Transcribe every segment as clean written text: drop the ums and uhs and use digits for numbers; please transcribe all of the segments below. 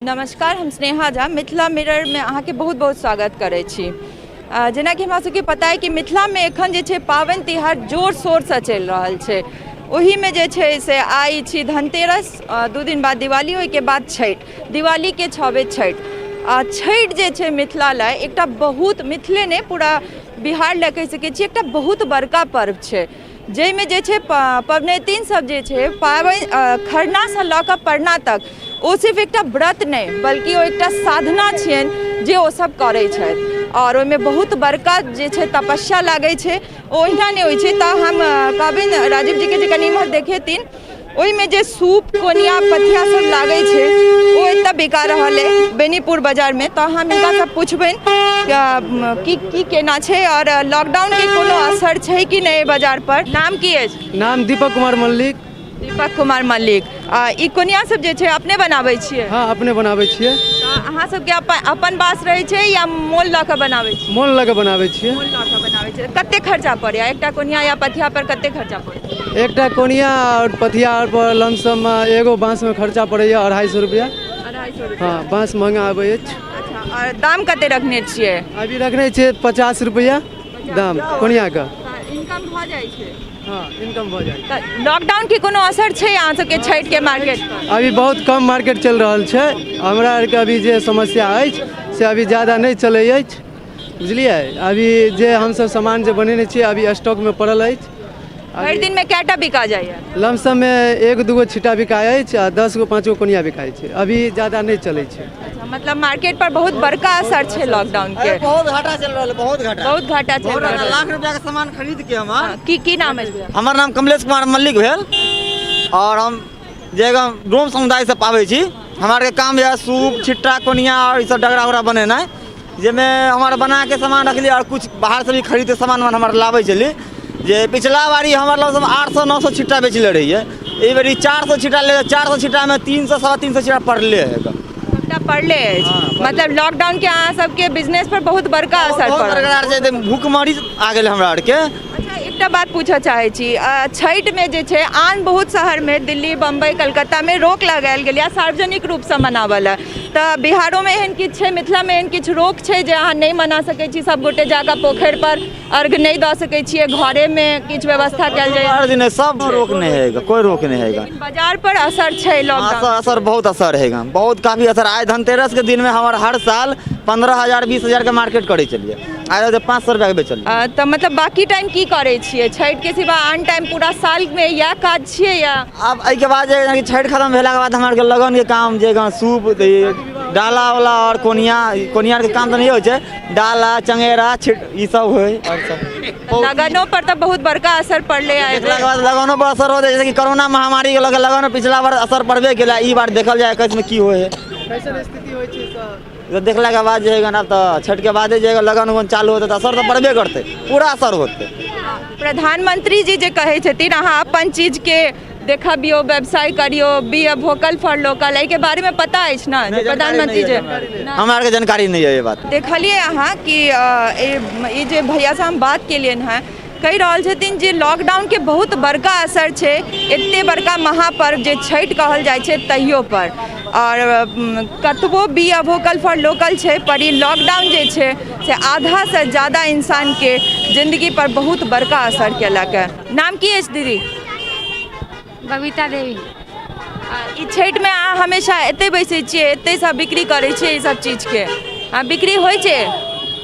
नमस्कार, हम स्नेहा झा, मिथिला मिररमे अहाँके बहुत बहुत स्वागत करै छी। जेनाकि हमरा सबके पता अइ कि मिथिलामे एखन जे छै पाबनि तिहार जोर शोरसँ चलि रहल छै। ओहिमे जे छै से आइ छी धनतेरस, 2 दिन बाद दिवाली, ओहिके बाद छठि, दिवालीके 6 बजे छठि। आ छठि जे छै मिथिला लए एकटा बहुत, मिथिले नहि पूरा बिहार लए कहि सकै छी, एकटा बहुत बड़का पर्व छै, जाहिमे जे छै पबनैतिन सब जे छै पाबनि खरनासँ लऽ कऽ परना तक ओ सिर्फ एकटा व्रत नहि बल्कि ओ एकटा साधना छियनि जे ओ सब करै छथि। आओर ओहिमे बहुत बड़का जे छै तपस्या लागै छै, ओ ओहिना नहि होइ छै। तऽ हम कहबनि राजीव जीके जे कनि इम्हर देखेथिन, ओहिमे जे सूप कोनिया पथिया सब लागै छै ओ एतऽ बिका रहल अइ बेनीपुर बाजारमे। तऽ हम हिनकासँ पुछबनि की की केना छै आओर लॉकडाउनके कोनो असर छै कि नहि बाजार पर। नाम की अछि? नाम दीपक कुमार मल्लिक। दीपक कुमार मल्लिक, ई कोनिया सब जे छै अपने बनाबै छियै? हँ, अपने बनाबै छियै। तऽ अहाँ सबके अपन अपन बास रहै छै या मोल लऽ कऽ बनाबै छियै? मोल लऽ कऽ बनाबै छियै। मोल लऽ कऽ बनाबै छियै। कते खर्चा पड़ैया एकटा कोनिया या पथिया पर? कते खर्चा पड़ै? एकटा कोनिया आओर पथिया आओर पर लमसममे एगो बाँसमे खर्चा पड़ैया 250 रुपैआ। 250 रुपैआ? हँ, बाँस महँगा आबै अछि। अच्छा, आओर दाम कते रखने छियै? अभी रखने छियै 50 रुपैआ दाम कोनियाके। इनकम भऽ जाइ छै? हँ, इनकम भऽ जाइ छै। तऽ लॉकडाउनके कोनो असर छै अहाँ सबके छठिके मार्केट पर? अभी बहुत कम मार्केट चलि रहल छै। हमरा आरके अभी जे समस्या अछि से अभी ज्यादा नहि चलै अछि, बुझलियै? अभी जे हमसब सामान जे बनेने छियै अभी स्टॉकमे पड़ल अछि। भरि दिनमे कएटा बिका जाइए? लमसममे 1 2 गो छिट्टा बिकाइ अछि आ 10 गो 5 गो कोनिया बिकाइ छै। अभी ज्यादा नहि चलै छै। अच्छा, मतलब मार्केट पर बहुत बड़का असर छै लॉकडाउन के। अरे बहुत घाटा चल रहल है, बहुत घाटा। बहुत घाटा चल बहुत रहल घाटा। है। लाख रुपया के सामान खरीद के हमर की की नाम अछि भैया? हमर नाम कमलेश कुमार मल्लिक भेल और हम जे डोम समुदाय से पाबै छी। हमरा आरके काम यऽ सूप छिट्टा कोनिया और ई सब डगरा उगरा बनेनाइ, जाहिमे हमर बनाके सामान रखली और कुछ बाहर से भी खरीद के सामान उमान हमर लाबै छली। जे पिछला बारी हमर लग 800 900 छिट्टा बेचले रहियै, एहि बेरी 400 छिट्टा ले, 400 छिट्टामे 300 325 छिट्टा पड़ले है। सबटा पड़ले अछि। मतलब लॉकडाउन के अहाँ सबके बिजनेस पर बहुत बड़का असर बहुत पड़ल। बड़का छै, भूखमरी आ गेल हमरा आरके। अच्छा, एकटा बात पूछऽ चाहै छी, छठिमे जे छै आन बहुत शहरमे दिल्ली, बम्बई, कलकत्तामे रोक लगायल गेल या सार्वजनिक रूपसँ मनाबऽ लए, तऽ बिहारोमे एहन किछु छै, मिथिलामे एहन किछु रोक छै जे अहाँ नहि मना सकै छी, सब गोटे जाकऽ पोखरि पर अर्घ नहि दऽ सकै छियै, घरेमे किछु व्यवस्था कयल जाय? हर दिन सब रोक नहीं है, कोई रोक नहीं है। लेकिन बाजार पर असर छै लॉकडाउन? असर, असर बहुत असर है, बहुत काफी असर। आइ धनतेरस के दिन में हमार हर साल 15,000 20,000 के मार्केट करे चलिए, आइ 500 रुपया के बेचलिए। तऽ मतलब बाकी टाइम की करै छियै छठि के सिवा? आन टाइम पूरा सालमे इएह काज छियै या आब एहिके बाद जे छठि खत्म भेलाके बाद हमरा आरके लगनके काम जे सूप डाला वाला और कोनिया, कोनिया के काम तऽ नहि होइ छै, डाला चंगेरा छिट ई सब होइ और सब। लगनो पर तऽ बहुत बड़का असर पड़लै आइ। देखलाके बाद लगनो पर असर होतै, जैसे कि कोरोना महामारी के लऽ के लगन पिछला बार असर पड़बे केला, ई बार देखल जाय इसमे की होइ है। कैसन स्थिति होइ छै सर? तऽ देखलाके बाद जे है आब तऽ छठिके बादे जे लगन उगन चालू होतै तऽ असर तऽ पड़बे करतै, पूरा असर होतै। प्रधानमंत्री जी जे कहै छथिन अहाँ अपन चीजके देखबियौ, व्यवसाय करियौ, be a vocal for local, एहिके बारेमे पता अछि ने जे प्रधानमंत्री जे हमरा आरके जानकारी नहि यऽ ई बात। देखलियै अहाँ कि ई जे भैयासँ हम बात केलियनि हेँ, कहि रहल छथिन जे लॉकडाउनके बहुत बड़का असर छै एते बड़का महापर्व जे छठि कहल जाइ छै तहियो पर। आओर कतबो be a vocal for local छै, पर ई लॉकडाउन जे छै से आधासँ ज्यादा इंसानके जिन्दगी पर बहुत बड़का असर केलक हँ। नाम की अछि दीदी? बबीता देवी। ई छठिमे अहाँ हमेशा एतै बैसै छियै, एतैसँ बिक्री करै छियै ई सब चीजके? आ बिक्री होइ छै?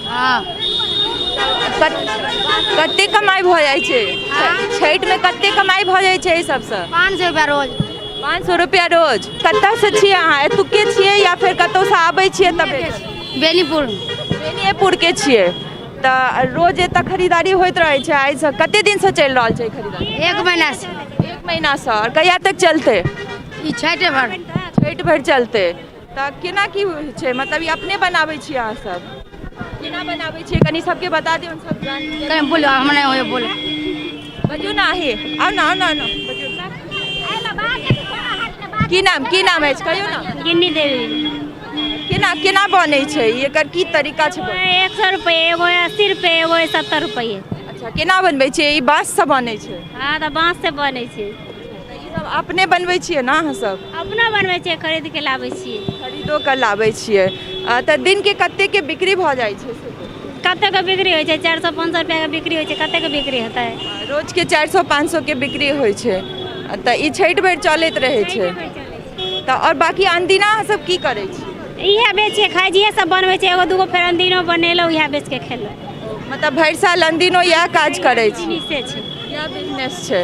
हँ। कते कमाइ भऽ जाइ छै छठिमे? कते कमाइ भऽ जाइ छै एहि सबसँ? 500 रुपया रोज। 500 रुपया रोज। कतऽसँ छियै अहाँ? एतुके छियै या फेर कतहुसँ आबै छियै तब? बेनीपुर। बेनिएपुरके छियै। तऽ रोज एतऽ खरीदारी होइत रहै छै? आइसँ कते दिनसँ चलि रहल छै खरीदारी? 1 महीनासँ। 1 महीनासँ। आओर कहिया तक चलतै? ई छठि भरि। छठि भरि चलतै। तऽ केना की होइ छै, मतलब ई अपने बनाबै छियै अहाँ सब? केना बनाबै छियै कनि सबके बता दियौ, सब जान। कनि बोलो, हमरा नहि होइए बोलो। बजियौ ने अहीं, आउ ने, आउ ने, आउ ने, बजियौ। की नाम अछि, कहियौ ने? गिन्नी देवी। केना केना बनै छै, एकर की तरीका छै? 100 रुपये एगो, 80 रुपये एगो, 70 रुपये। अच्छा, केना बनबै छियै? ई बाँससँ बनै छै? हँ, तऽ बाँससँ बनै छै। तऽ ई सब अपने बनबै छियै ने अहाँ सब? अपनो बनबै छियै, खरीद के लाबै छियै। खरीद खरीदो कऽ लाबै छियै। तऽ दिनके कतेकके बिक्री भऽ जाइ छै से? कतेक बिक्री होइ छै? 400 500 रुपैआके बिक्री होइ छै। कतेक बिक्री हेतै? रोजके 400 500 के बिक्री होइ छै। तऽ ई छठि भरि चलैत रहै छै? तऽ आओर बाँकी अनदिना अहाँ सब की करै छी? इएह बेचिके खाइ छी, इएह सब बनबै छै। एगो दूगो फेर अनदिनो बनेलहुँ, इएह बेचके खेलहुँ। मतलब भरि साल अनदिनो इएह काज करै छी? बिजनेसे छै। इएह बिजनेस छै।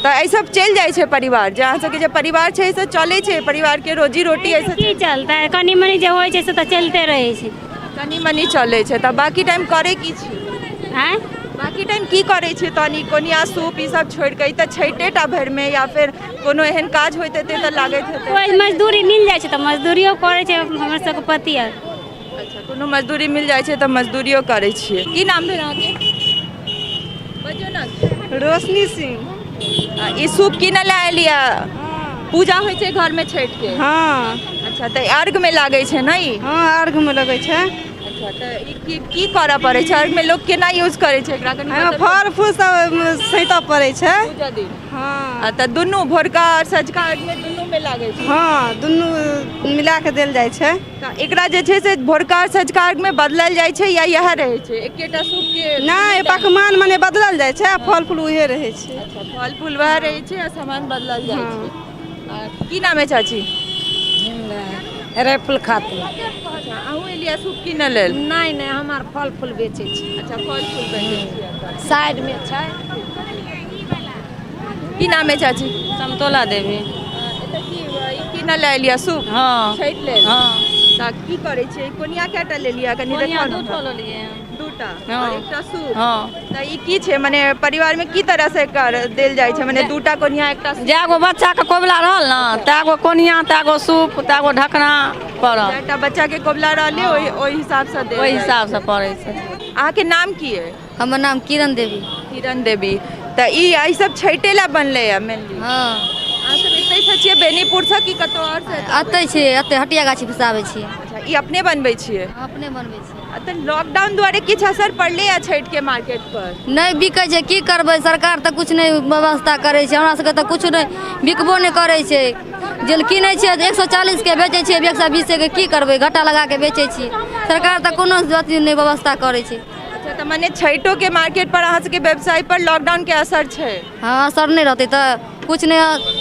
तऽ एहि सब चलि जाइ छै परिवार? जे अहाँ सबके जे परिवार छै से चलै छै? परिवारके रोजी रोटी एहिसँ? की चलतै? कनि मनि जे होइ छै से तऽ चलिते रहै छै। कनि मनि चलै छै। तऽ बाँकी टाइम करै की छी? आँय? बाँकी टाइम की करै छी तहन ई कोनिया सूप ई सब छोड़ि कऽ? ई तऽ छठिटे टा भरिमे, या फेर कोनो एहन काज होइत हेतै तऽ लागैत हेतै? कोइ मजदूरी मिल जाइ छै तऽ मजदूरियो करै छै हमर सबके पति आर। अच्छा, कोनो मजदूरी मिल जाइ छै तऽ मजदूरियो करै छियै। की नाम भेल अहाँके? बजियौ ने। रोशनी सिंह। ई सूप कीनऽ लए एलियै? पूजा होइ छै घरमे छठिके? हँ। अच्छा, तऽ अर्घमे लागै छै ने ई? हँ, अर्घमे लगै छै। अच्छा, तऽ ई की की करऽ पड़ै छै? अर्घमे लोक केना यूज करै छै एकरा, कनि एहिमे बतेबै? फल फूल सब सैंतऽ पड़ै छै। पूजा दिन? हँ। तऽ दुनू भोरका आओर सँझुका अर्घमे दुनूमे लागै छै? हँ, दुनू मिला कऽ देल जाइ छै। तऽ एकरा जे छै से भोरका आओर सँझुका अर्घमे बदलल जाइ छै या इएह रहै छै एकेटा सूपके? नहि, पकवान मने बदलल जाइ छै आ फल फूल उहे रहै छै। अच्छा, फल फूल वएह रहै छै आ सामान बदलल जाइ छै। की नाम है चाची? राइफल खातून। अच्छा, अहूँ एलियै सूप कीनऽ लेल? नहि नहि, हम आर फल फूल बेचै छी। अच्छा, फल फूल बेचै छियै। साइडमे छै। की नाम है चाची? समतोला देवी। एतऽ की ई कीनऽ लए एलियै सूप? हँ। छठि लेल? हँ। तऽ की करै छियै? कोनिया कएटा लेलियै कनि? कोनिया देखाउ ने दू ठो हमरा। लेलियै। दूटा? हँ। और एकटा सूप? हँ। तऽ ई की छै, मने परिवार में की तरह से कर देल जाइ छै, मने दूटा कोनिया एकटा सूप? जए गो बच्चाके कोबला रहल ने, तए गो कोनिया, तए गो सूप, तए गो ढकना पड़ल। चारिटा बच्चा के कोबला रहले, ओहि ओहि हिसाब से देल ओहि जाइ हिसाबसँ पड़ै छै। छै। अहाँके नाम की है? हमर नाम किरण देवी। किरण देवी। तऽ ई एहि सब छठिे लए बनलै है मेनली? हँ। अहाँ सब एतै से छियै बेनीपुर से कि कतौ आओर से? एतै छियै, एतै हटिया गाछी से आबै छियै। अच्छा, ई अपने बनबै छियै? अपने बनबै छियै। तऽ लॉकडाउन दुआरे किछु असर पड़लै है छठि के मार्केट पर? नहि बिकै छै, की करबै? सरकार तऽ किछु नहि व्यवस्था करै छै। हमरा सबके तऽ किछु नहि बिकबो नहि करै छै। जे किनै छियै तऽ 140के बेचै छियै, 120के। की करबै? घाटा लगा के बेचै छियै। सरकार तऽ कोनो अथी नहि व्यवस्था करै छै। अच्छा, तऽ मने छठिो के मार्केट पर अहाँ सबके व्यवसाय पर लॉकडाउन के असर छै? हँ, असर नहि रहतै तऽ? किछु नहि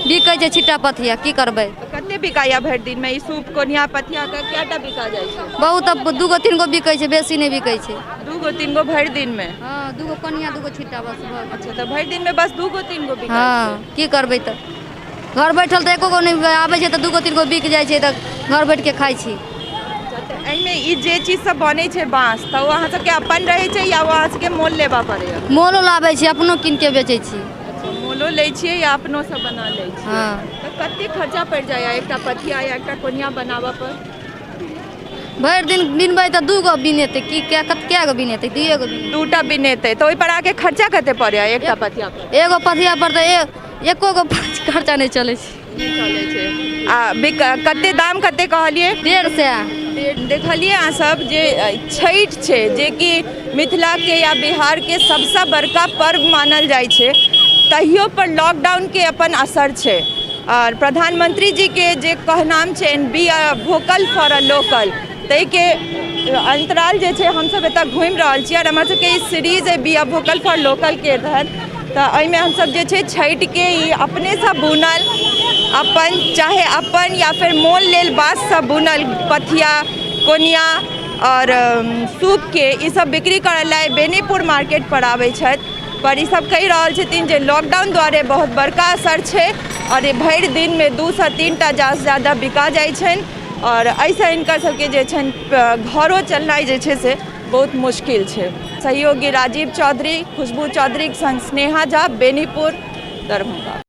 बिकै छै, छिट्टा पथिया, की करबै? तऽ कते बिकाइया भरि दिन में ई सूप कोनिया पथिया के कएटा बिका जाइ छै? बहुत, अब दूगो तीन गो बिकै छै, बेसी नहि बिकै छै। दूगो तीन गो भरि दिन में? हँ, दूगो कोनिया, दूगो छिट्टा, बस बस। अच्छा, तऽ भरि दिन में बस दूगो तीन गो बिकाइ हँ, की करबै तऽ? घर बैठल तऽ एको गो नहि आबै छै, तऽ दूगो तीन गो बिक जाइ छै तऽ घर बैठ के खाइ छी। छै? अच्छा, तऽ एहिमे ई जे चीज सब बनै छै बाँस, तऽ ओ अहाँ सबके अपन रहै छै या ओ अहाँ सबके मोल लेबऽ पड़ैया? मोलो लाबै छी, अपनो कीन के बेचै छी। अच्छा, मोलो लै छियै या अपनो से बना लै छियै? हँ। तऽ कते खर्चा पड़ि जाइया एकटा पथिया या एकटा कोनिया बनाबऽ पर? भरि दिन बिनबै तऽ दूगो बिनेतै की कै कए गो बिनेतै? दुइए गो बिनेतै। दूटा बिनेतै तऽ ओहि पर अहाँके खर्चा कते पड़ैया एकटा पथिया पर? एगो पथिया पर तऽ एको गो खर्चा नहि चलै छै। नहि चलै छै। आ बिक कते दाम कते कहलियै? 150। देखलियै अहाँ सब जे छठि छै, जेकि मिथिलाके या बिहारके सबसँ बड़का पर्व मानल जाइ छै, तहियो पर लॉकडाउनके अपन असर छै। आओर प्रधानमंत्री जीके जे कहनाम छै, "Be a vocal for a local", ताहिके अंतराल जे छै हमसब एतऽ घुमि रहल छी। आओर हमर सबके ई सीरीज अइ बी अ वोकल फॉर लोकलके तहत। तऽ एहिमे हमसब जे छै छठिके ई अपनेसँ बुनल, अपन चाहे अपन या फेर मोल लेल बाँससँ बुनल पथिया, कोनिया आओर सूपके ई सब बिक्री करऽ लए बेनीपुर मार्केट पर आबै छथि। पर ई सब कहि रहल छथिन जे लॉकडाउन दुआरे बहुत बड़का असर छै आओर ई भरि दिनमे 2 सँ 3 टा ज्यादासँ ज्यादा बिका जाइ छनि आओर एहिसँ हिनकर सबके जे छनि घरो चलनाइ जे छै से बहुत मुश्किल छै। सहयोगी राजीव चौधरी, खुशबू चौधरीके संग स्नेहा झा, बेनीपुर, दरभंगा।